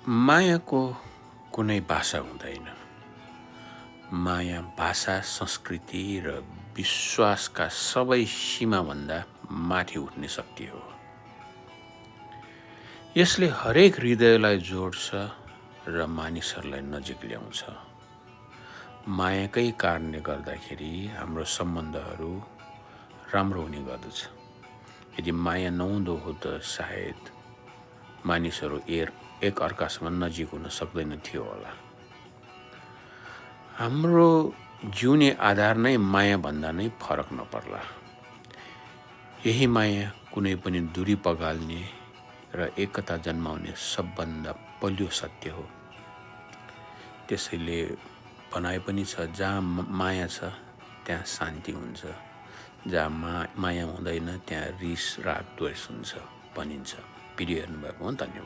मायाको कुनै भाषा हुँदैन। माया भाषा, संस्कृति र विश्वासका सबै सीमाभन्दा माथि उठ्ने शक्ति हो। यसले हरेक हृदयलाई जोड्छ र मानिसहरूलाई नजिक ल्याउँछ। मायाकै कारणले गर्दाखेरि हाम्रो सम्बन्धहरू राम्रो हुने गर्दछ। यदि माया नहुँदो हो त सायद मानिसहरू एक अर्कासँग नजिक हुन सक्दैन थियो होला। हाम्रो जिउने आधार नै माया भन्दा नै फरक नपर्ला। यही माया कुनै पनि दूरी पगाल्ने र एकता जन्माउने सबभन्दा बलियो सत्य हो। त्यसैले भनाइ पनि छ, जहाँ माया छ त्यहाँ शान्ति हुन्छ, जहाँ माया हुँदैन त्यहाँ रिस राग द्वेष हुन्छ भनिन्छ। भिडियो हेर्नुभएको हो, धन्यवाद।